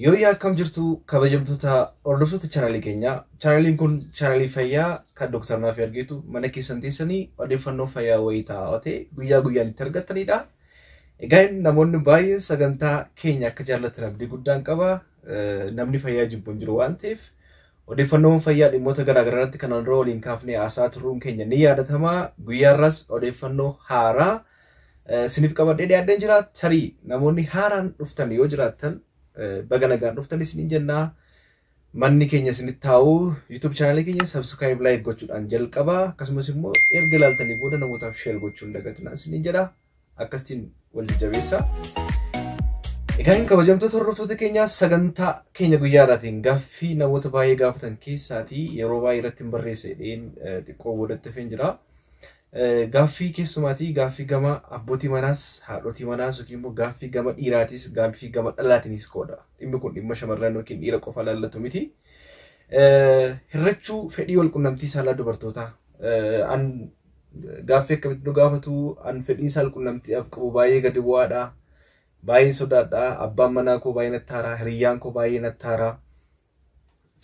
Yooyyaa, akkam jirtu kabajamtoota hordoftoota chaanalii keenyaa? Chaanaliin kun chaanalii fayyaa kan Dooktar Naafii Argeetu mana keessan teessanii odeeffannoo fayyaa wayii ta'aa guyyaa guyyaan itti argattanidha. Egaa namoonni baay'een sagantaa keenya akka jaallatan abdii guddaan qaba. Namni fayyaa jibbu hin jiru waan ta'eef, odeeffannoon fayyaa dhimmoota garaagaraa irratti kanaan dura waliin kaafnee haasaa turuun keenya ni yaadatama. Guyyaarras odeeffannoo haaraa isiniif qabadhee dhiyaadheen jira. Tarii namoonni haaraan dhuftan yoo jiraattan, baga nagaan dhuftan isiniin jennaa. Manni keenya isinitti taa'u, YouTube chaanalii keenya subscribe, like gochuudhaan jalqaba. Akkasumas immoo erga ilaaltanii booda namootaaf share gochuun dagatinaa isiniin jedha. Akkasitiin wal jajjabeessa. Egaa kabajamtoota hordoftoota keenyaa, sagantaa keenya guyyaa irraatiin gaaffii namoota baay'ee gaafatan keessaatii yeroo baay'ee irratti hin barreesse jedheen xiqqoo boodatti hafeen jira. Gaaffii keessumaatii gaaffii gama abbootii manaas, haadhotii manaas, yookiin immoo gaaffii gama dhiiraatis, gaaffii gama dhalaatiinis qoodha. Dhimmi kun dhimma shamarran yookiin dhiira qofa laallatu miti. Hirrachuu fedhii walqunnamtii saalaa dubartootaa. An gaaffii akkamitti nu gaafatu: "An fedhiin saalqunnamtiidhaaf qabu baay'ee gadi bu'aadha. Baay'een sodaadha. Abbaan manaa koo baay'ee natti haaraa. Hiriyyaan koo baay'ee natti haaraa.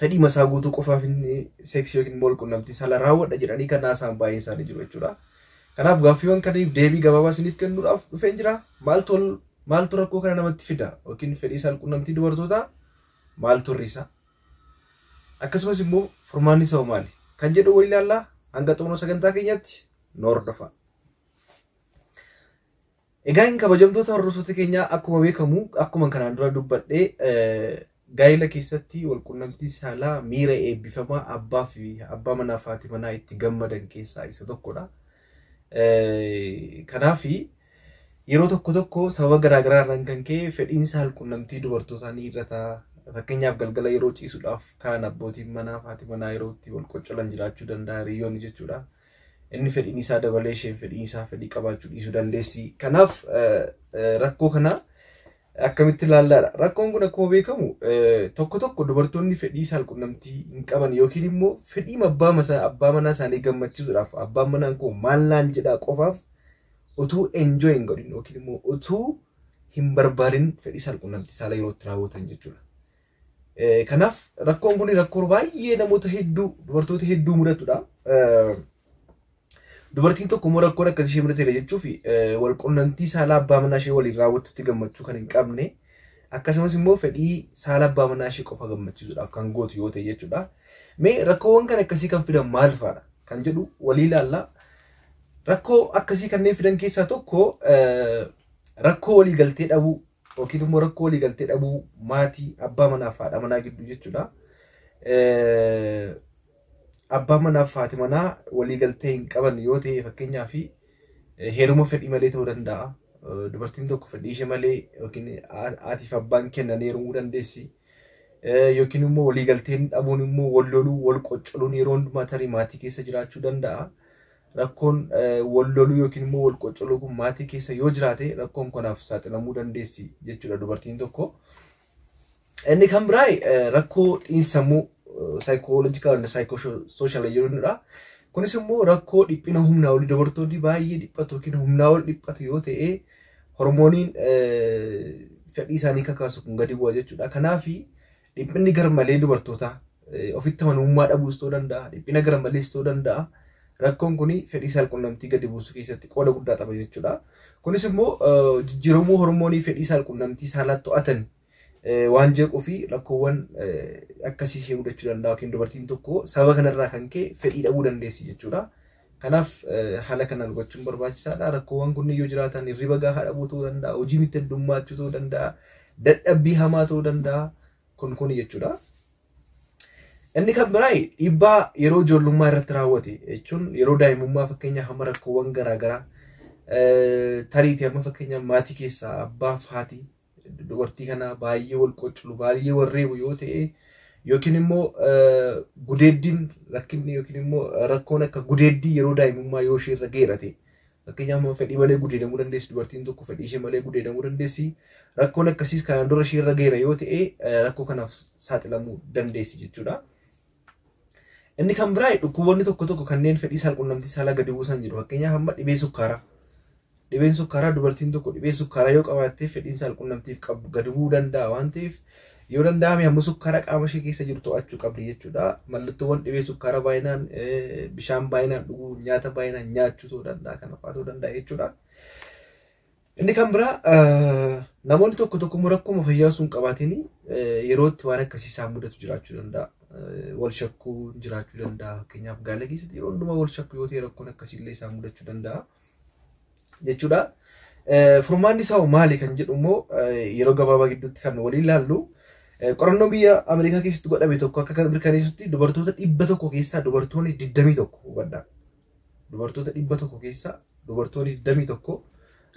Fedhii masaa guutuu qofaaf inni seeksii yookiin immoo walqunnamtii saalaa raawwadha" jedhanii kan haasa'an baay'een isaanii jiru jechuudha. Kanaaf gaaffiiwwan kaniif deebii gabaabaa isiniif kennuudhaaf dhufeen jira. Maaltu rakkoo kana namatti fida, yookiin fedhii saalqunnamtii dubartootaa maaltu hir'isa? Akkasumas immoo furmaanni isaa maali? Kan jedhu waliin ilaallaa. Hanga xumura sagantaa keenyaatti nu hordofaa. Egaa kabajamtoota hordoftoota keenyaa, akkuma beekamu, akkuma kanaan dura dubbadhee, gaa'ela keessatti walqunnamtii saalaa miira eebbifamaa abbaa fi abbaa manaa fi haati manaa itti gammadan keessaa isa tokkodha. Kanaaf yeroo tokko tokko sababa garaagaraa irraan kan ka'e fedhiin saalqunnamtii dubartootaa ni hir'ata. Fakkeenyaaf, galgala yeroo ciisuudhaaf kaan abbootiin manaa fi haati manaa yeroo itti wal qoccolan jiraachuu danda'a, hiriyoonni jechuudha. Inni fedhiin isaa dabalee, isheen fedhiin isaa fedhii qabaachuu dhiisuu dandeessi. Kanaaf rakkoo kana akkamitti ilaallaadha? Rakkoon kun akkuma beekamu tokko tokko dubartoonni fedhii saalqunnamtii hin qaban, yookiin immoo fedhii abbaa manaa isaanii gammachiisuudhaaf, abbaan manaan koo maal naan jedhaa qofaaf, utuu enjoy hin godhin yookiin immoo utuu hin barbaadin fedhii saalqunnamtii saalaa yeroo itti raawwatan jechuudha. Kanaaf rakkoon kun rakkoo baay'ee namoota hedduu, dubartoota hedduu mudatudha. Dubartiin tokko immoo rakkoon akkasii ishee mudateera jechuuf, walqunnamtii saalaa abbaa manaa ishee waliin raawwattutti gammachuu kan hin qabne, akkasumas immoo fedhii saala abbaa manaa ishee qofa gammachiisuudhaaf kan gootu yoo ta'e jechuudha. Mee rakkoowwan kan akkasii kan fidan maal fa'aadha kan jedhu walii ilaalla. Rakkoo akkasii kanneen fidan keessaa tokko rakkoo waliigaltee dhabuu, yookiin immoo rakkoo waliigaltee dhabuu maatii abbaa manaa fi haadha manaa gidduu jechuudha. Abbaan manaa fi haati manaa waliigaltee hin qaban yoo ta'e, fakkeenyaaf heeruma fedhii malee ta'uu danda'a. Dubartiin tokko fedhii ishee malee yookiin haati fi abbaan kennan heerumuu dandeessi. Yookiin immoo waliigalteen dhabuun immoo wal loluu, wal qoccoluun yeroo hundumaa tarii maatii keessa jiraachuu danda'a. Rakkoon wal loluu yookiin immoo wal qoccoluu kun maatii keessa yoo jiraate, rakkoon kanaaf saaxilamuu dandeessi jechuudha dubartiin tokko. Inni kan biraa rakkoo xiinsammuu, psychological and psychosocial jedhudha. Kunis immoo rakkoo dhiphina humnaa olii, dubartoonni baay'ee dhiphatu yookiin humnaa ol dhiphatu yoo ta'e, hormooniin fedhii isaanii kakaasu kun gadi bu'a jechuudha. Kanaaf dhiphinni garmalee dubartootaa ofitti amanamummaa dhabuus ta'uu danda'a, dhiphina garmalees ta'uu danda'a. Rakkoon kun fedhii saalqunnamtii gadi buusuu keessatti qooda guddaa qaba jechuudha. Kunis immoo jijjiiramuu hormoonii fedhii saalqunnamtii saalaa to'atan waan jeequu fi rakkoowwan akkasii ishee mudachuu danda'a, yookiin dubartiin tokko sababa kanarraa kan ka'e fedhii dhabuu dandeessi jechuudha. Kanaaf haala kanaan gochuun barbaachisaadha. Rakkoowwan kunniin yoo jiraatan, hirriba gahaa dhabuu ta'uu danda'a, hojiin itti heddummaachuu ta'uu danda'a, dadhabbii hamaa ta'uu danda'a. Kun kuni jechuudha. Inni kan biraa dhiibbaa yeroo ijoollummaa irratti raawwate jechuun, yeroo daa'imummaa fakkeenyaaf hamma rakkoowwan garaagaraa tariitii amma fakkeenyaaf maatii keessaa abbaa fi haati dubartii kana baay'ee wal qoccolu, baay'ee wal reebu yoo ta'e, yookiin immoo gudeeddiin rakkinni yookiin immoo rakkoon akka gudeeddii yeroo daa'imummaa yoo ishee irra geera ta'e, fakkeenyaaf fedhii malee gudeedamuu dandeessi, dubartiin tokko fedhii ishee malee gudeedamuu dandeessi. Rakkoon akkasiis kanaan dura ishee irra geera yoo ta'e, rakkoo kanaaf saaxilamuu dandeessi jechuudha. Inni kan biraa dhukkuboonni tokko tokko kanneen fedhii saalqunnamtii saalaa gadi buusan jiru. Fakkeenyaaf amma dhibee sukkaaraa. Dhibeen sukkaaraa, dubartiin tokko dhibee sukkaaraa yoo qabaatte, fedhiin saalqunnamtiif qabdu gadi bu'uu danda'a waan ta'eef, Yoo danda'ame hamma sukkaara qaama ishee keessa jiru to'achuu qabdi jechuudha. Mallattoowwan dhibee sukkaara baay'inaan, bishaan baay'inaan dhuguu, nyaata baay'inaan nyaachuu ta'uu danda'a, kana fa'aa ta'uu danda'a jechuudha. Inni kan biraa, namoonni tokko tokko immoo rakkoo fayyaa osoo hin qabaatiin yerootti waan akkasii isaan mudatu jiraachuu danda'a. Wal shakkuu jiraachuu danda'a. Fakkeenyaaf, gaala keessatti yeroo hundumaa wal shakkuu yoo ta'e, rakkoon akkasiillee isaan mudachuu danda'a jechuudha. Furmaanni isaa maali kan jedhu immoo yeroo gabaabaa gidduutti kan waliin ilaallu. Qorannoo biyya Ameerikaa keessatti godhame tokko akka kan mirkaneessutti, dubartoota 100 keessaa dubartoonni 21, hubadhaa. Dubartoota 100 keessaa dubartoonni 21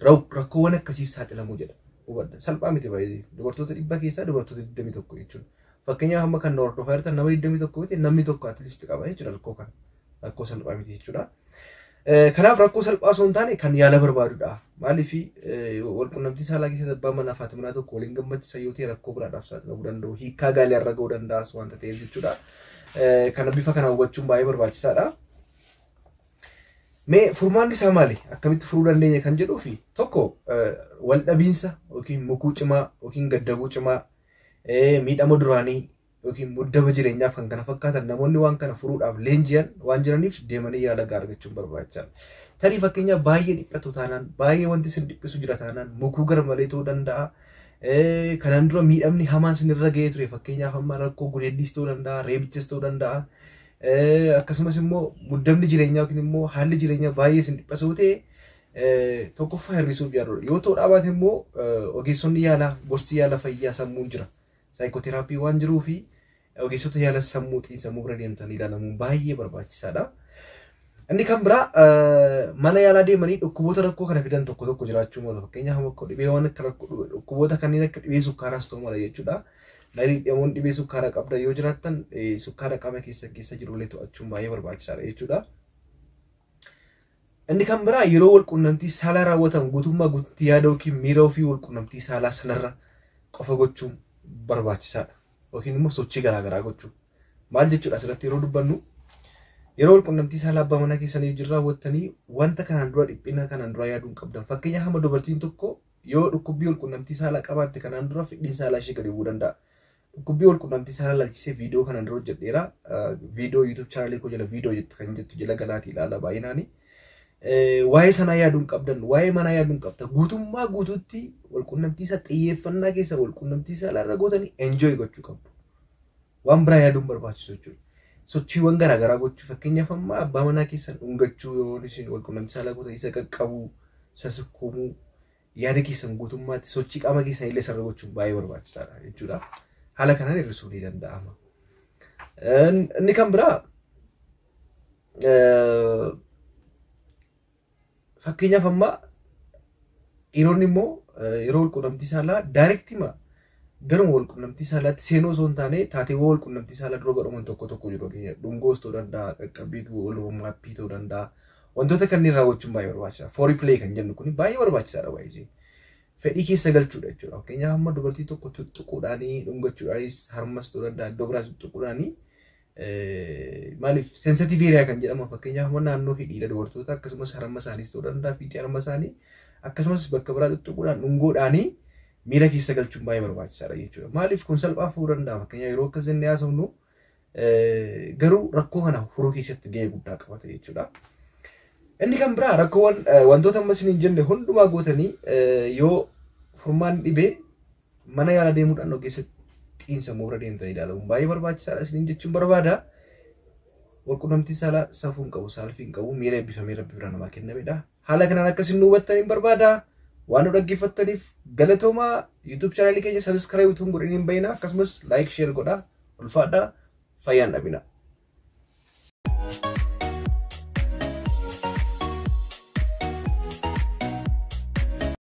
rakkoowwan akkasiif saaxilamuu jedha. Hubadhaa. Salphaa miti baay'ee. Dubartoota 100 keessaa dubartoota 21 jechuudha. Fakkeenyaaf, amma kan hordofaa jirtan nama 21 miti, namni tokko at least qaba jechuudha rakkoo kana. Rakkoo salphaa miti jechuudha. Kanaaf rakkoo salphaa osoo hin taane kan yaala barbaadudha. Maaliif, walqunnamtii saalaa keessatti abbaa manaa fi haati manaa tokko waliin gammachiisan yoo ta'e, rakkoo biraadhaaf saaxilamuu danda'u. Hiikkaa gaarii irra ga'uu danda'as waanta ta'eef jechuudha. Kana bifa kana hubachuun baay'ee barbaachisaadha. Mee furmaanni isaa maali? Akkamitti furuu dandeenya kan jedhuu fi tokko, wal dhabiinsa yookiin mukuu cimaa yookiin gaddabuu cimaa, miidhama duraanii yookiin muddama jireenyaaf kan kana fakkaatan, namoonni waan kana furuudhaaf leenji'an waan jiraniif deemanii yaala gahaa argachuun barbaachisaadha. Tarii fakkeenyaaf baay'ee dhiphatu taanaan, baay'ee wanti isin dhiphisu jira taanaan, mukuu gara malee ta'uu danda'a. Kanaan dura miidhamni hamaan isinirra ga'ee ture, fakkeenyaaf amma rakkoo gudeeddiis ta'uu danda'a, reebichis ta'uu danda'a. Akkasumas immoo muddamni jireenyaa yookiin immoo haalli jireenyaa baay'ee isin dhiphisu ta'e, tokkoffaa hir'isuuf yaaluudha. Yoo ta'uu dhabaate immoo ogeessonni yaalaa, gorsi yaala fayyaa sammuun jira. Psychotherapy waan jiruu fi ogeessota yaala sammuu, xiinsammuu bira deemtanii ilaalamuun baay'ee barbaachisaadha. Inni kan biraa, mana yaalaa deemanii dhukkuboota rakkoo kana fidan tokko tokko jiraachuu malu. Fakkeenyaaf, dhibeewwan akka dhukkuboota kanneen akka dhibee sukkaaraas ta'uu mala jechuudha. Namoonni dhibee sukkaaraa qabdan yoo jiraattan, sukkaara qaama keessa keessa jirullee to'achuun baay'ee barbaachisaadha jechuudha. Inni kan biraa, yeroo wal quunnamtii saalaa raawwatan guutummaa guutuutti yaada yookiin miira ofii wal quunnamtii saalaa sanarra qofa gochuun barbaachisaadha. Yookiin immoo sochii garaagaraa gochuu. Maal jechuudha asirratti yeroo dubbannu? Yeroo wal quunnamtii saalaa abbaa manaa keessanii wajjin raawwattanii, wanta kanaan dura, dhiphina kanaan dura yaaduu hin qabdan. Fakkeenyaaf, hamma dubartiin tokko yoo dhukkubbii wal quunnamtii saalaa qabaatte, kanaan dura fedhiin saalaa ishee gadi bu'uu danda'a. Dhukkubbii wal quunnamtii saalaa ilaalchisee viidiyoo kanaan dura hojjedheera. Viidiyoo YouTube channelii koo jala viidiyoo jettu kan jettu jala galaatii ilaala baay'inaani. Waa'ee sanaa yaaduu hin qabdan, waa'ee manaa yaaduu hin qabdan. Guutummaa guutuutti wal quunnamtii isaa xiyyeeffannaa keessa wal quunnamtii saalaa irra gootanii enjoy gochuu qabdu. Waan biraa yaaduun barbaachisu jechuudha. Sochiiwwan garaagaraa gochuu, fakkeenyaaf amma abbaa manaa keessan dhungachuu, yeroo isin wal quunnamtii saalaa gootan isa qaqqabuu, isa sukkuumuu, yaada keessan guutummaatti sochii qaama keessan illee sarara gochuun baay'ee barbaachisaadha jechuudha. Haala kanaan hir'isuu ni danda'ama. Inni kan biraa, fakkeenyaaf amma dhiironni immoo yeroo wal quunnamtii saalaa directly garuma wal quunnamtii saalaatti seenuu osoo hin taane, taateewwan wal quunnamtii saalaa dura godhaman tokko tokko jiru. Dhungoos ta'uu danda'a, qaqqabbii wal maappii ta'uu danda'a. Wantoota kanneen raawwachuun baay'ee barbaachisaadha. Foreplay kan jennu kun baay'ee barbaachisaadha baay'ee. Fedhii keessa galchuudha jechuudha. Fakkeenyaaf, amma dubartii tokko tuttuquudhaanii, dhungachuudhaanis, harmas ta'uu danda'a, iddoo biraas tuttuquudhaanii, maaliif, sensitive area kan jedhaman, fakkeenyaaf amma naannoo hidhiidha dubartoota, akkasumas harma isaaniis ta'uu danda'a, fiixee harma isaanii, akkasumas bakka biraa tuttuquudhaan, dhungoodhaanii miira keessa galchuun baay'ee barbaachisaadha jechuudha. Maaliif, kun salphaa furuu danda'a, fakkeenyaaf yeroo akkas jennee haasofnu, garuu rakkoo kana furuu keessatti gahee guddaa qabata jechuudha. Inni kan biraa, rakkoowwan wantoota amma isin hin jenne hundumaa gootanii yoo furmaan dhibee, mana yaala deemuudhaan ogeessa xiinsammuu bira deemtanii ilaalamuun baay'ee barbaachisaadha isiniin jechuun barbaada. Walqunnamtii saalaa safuu hin qabu, saalfii hin qabu, miira eebbifamee Rabbi bira namaa kennamedha. Haala kanaan akkasiin nu hubattaniin barbaada. Waan nu dhaggeeffattaniif galatoomaa. YouTube channelii keenya subscribe utuu hin godhin hin bahina, akkasumas like, share godhaa. Ulfaadhaa, fayyaan dhabina.